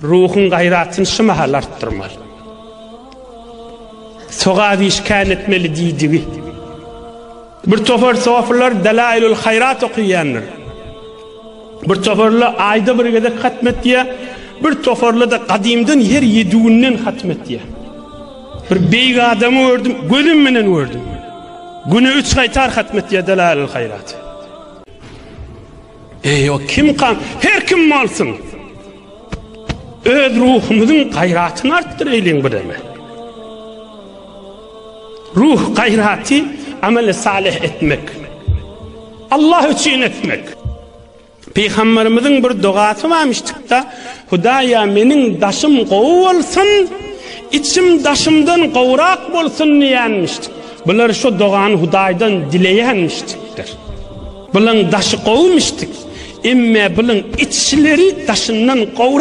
Ruhuň gaýratyny şu mahal artdyrmaly. Sogap iş kän etmeli diýdigi. Bir topar sofylar Delailul Haýrat okaýandyr. Bir toparly aýda bir gezek hatm etýär, bir toparly-da gadymdan her ýedi günden hatm etýär. Bir beýik adamy gördüm, gözüm bilen gördüm. Güne üç gaýtar hatm etýär Delailul Haýraty. Eý, o kimkan? Her kim bolsun. Öz ruhumyzyň gaýratyny artdyraýlyň bir deme. Ruh gaýraty ameli salih etmek. Allah üçin etmek. Peygamberimiziň bir dogasy barmyşdykda, Hudaýa meniň daşym gowy bolsun, içim daşymdan gowrak bolsun diýenmişdik. Bular şu dogany Hudaýdan dileýänmişdikdir. Bulaň daşy gowumyşdyk, emme bulaň içleri daşyndan gowrak.